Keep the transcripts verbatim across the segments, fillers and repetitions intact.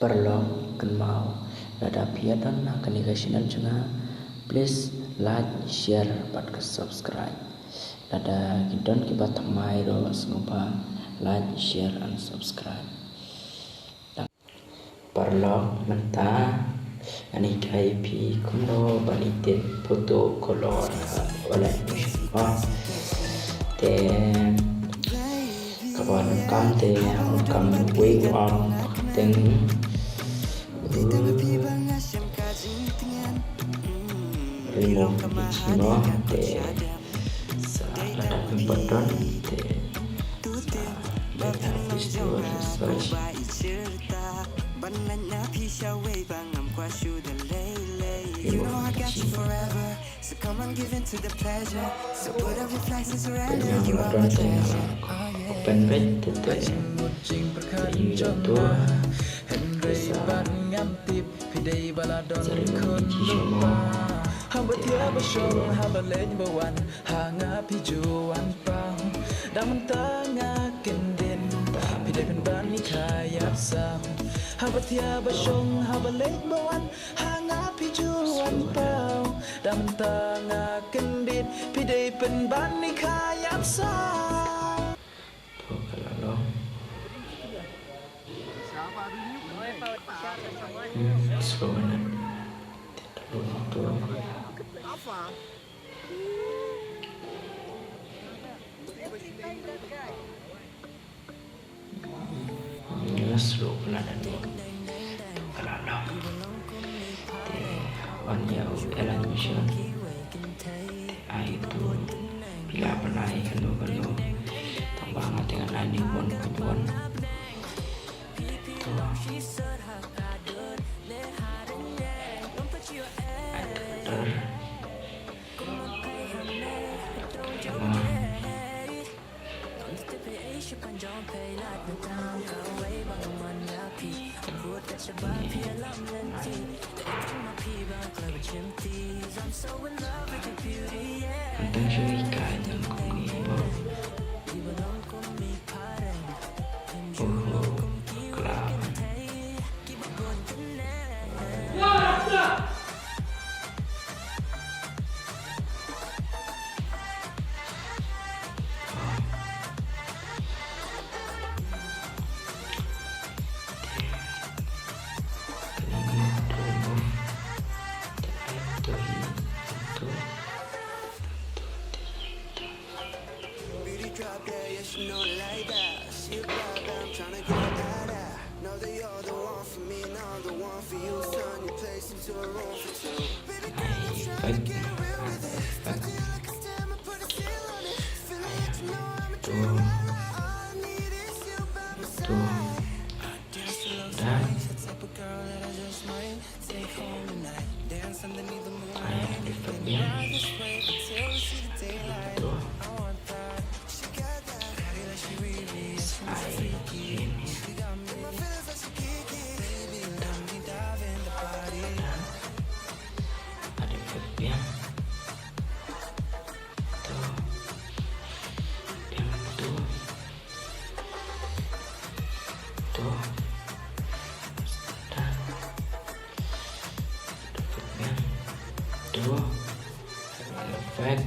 Paralok, kynmaw, lada phi ïa don ha kane ka channel jong nga, please like, share bad ka subscribe. Lada ki don kiba thymmai ruh, sngewbha like, share and subscribe. Paralok, mynta ngan hikai ïa phi kumno ban edit photo color ha Alight Motion. Te kaba donkam te, donkam wei u arm, teng remove mo, te sa lada phi pat don te sa leit ha Play Store, search. Remove mo. Te nga la don te nga la open beit te, te use to, te sa, sa remove mo. Te sa remove mo. To ka la long. Hmm, slow minute. Te ka long to. Nga slow pynlong da dei. Ka la long. Te on ïa u Alight Motion. Te ai tu phi lah ban ai kano kano. Tang ba nga te ngan ai ne one point one. To. Ai filter. Tang ba Attention, ka jam kum ni ba. Oh, kla. Ai, effect biang. To. Ai, ini. Ada effect biang. To. Biang to. To. Dah. Dapat biang. To. Effect.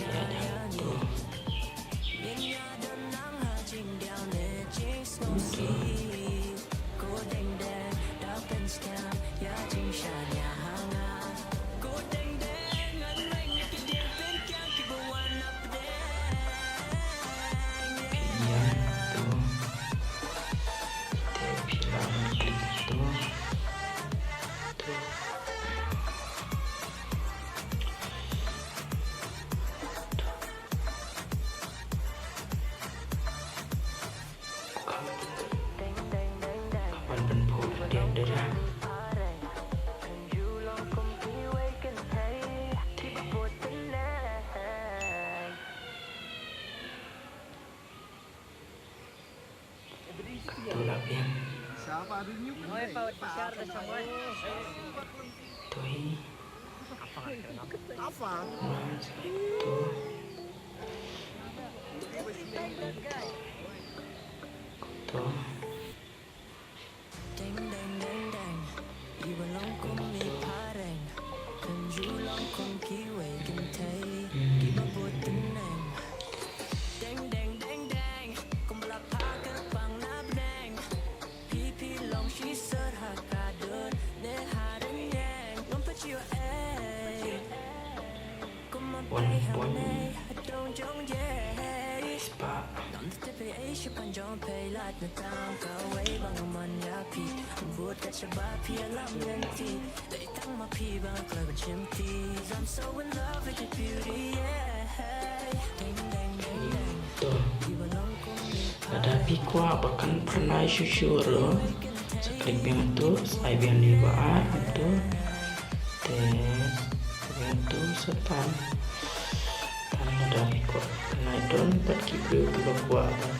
Ya, dah. To. To. Phi ïa to. Te phi lah ban klik to. To. To. To. To. Lada phi kwah ba kan phyrnai shuh shuh ruh, sa klik biang tu, sa ai biang ïa ba ar tu. Te sa biang tu sa tan. Tan lada phi kwah phyrnai don pat ki briew kiba kwah ban,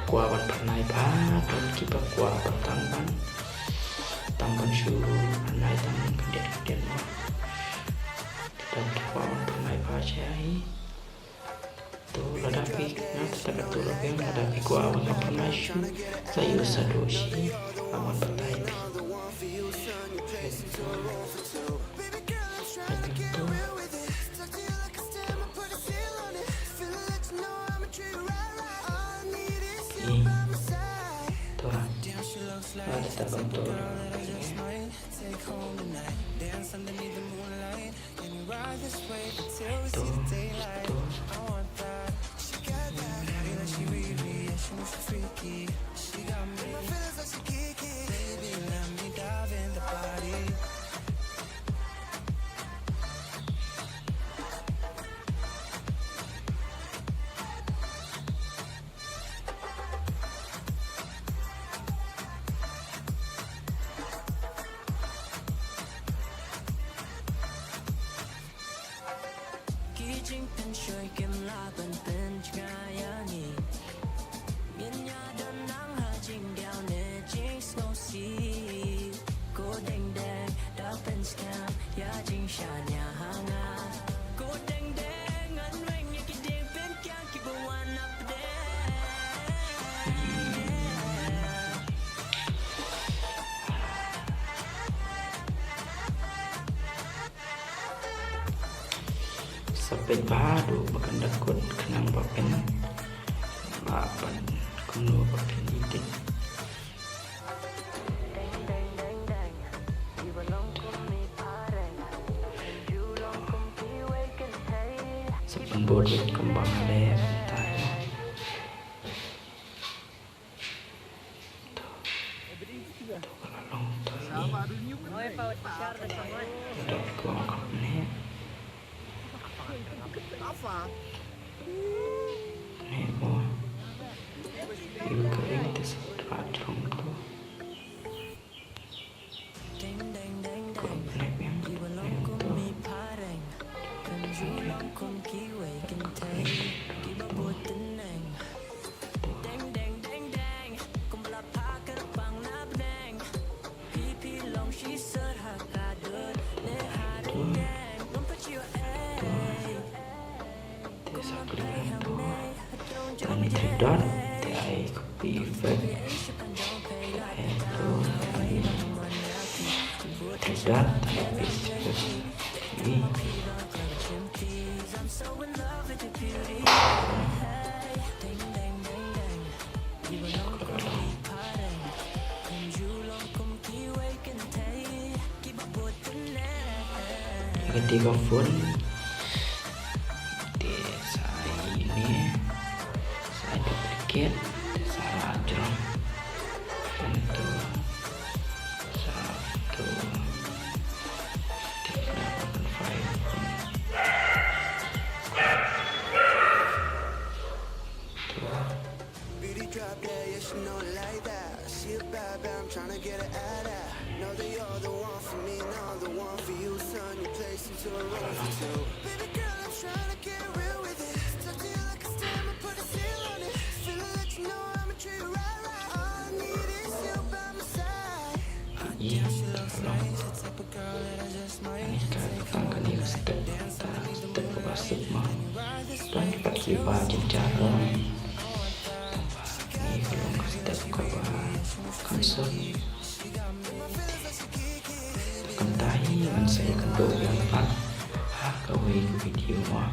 kwah ban phyrnai bha, don kiba kwah ban tang ban, tang ban shu phyrnai tang khyndiat khyndiat mo. Te don kiba kwah ban phyrnai bha sha hi. To lada phi, na, te kata ka tu la biang, lada phi kwah ban phyrnai shuh, sa ïoh sa duh shi, ngan batai phi. To. Ih. To. Lada ta bam to. To, to. Ki jingpynshoi kim lah ban pynjngai ïa ngi. Ngin ïa don nang ha jingdiaw ne jingsngewsih. Ko deng deng da pynskhem ïa jingshaniah ha nga. Ko deng deng ngan weng ïa ki dieng pynkiang kiba wan napdeng. Sa peit bha haduh ba kan da kut khnang ba phin lah ban kumno ba phin ïa tip. Sa pynbud kumba nga leh mynta. To, to ka la long to. Oi, pa, share da ka mon. To ko ka ne. Ne ko. Yu ka ring te sa tra jrong ko. Te sa klik hangto. Tang ïa three dot, te ai copy effect. Ai to, three dot, te ai paste effect. Ï. Ïa kata ka phone. Te sa ai ine. Sa ai duplicate. Te sa rah jrong. Enter. Sa tu. Te sa open file. Tu. Ïa, tang ka long. Ani ka tang ka dei ka step, ka step kaba suk ma. Tang ka kiba jynjar ruh. Tang ba ni ka long ka step kaba kan suk. Kumta hi ngan sa ïakynduh biang pat ha kawei ka video mo.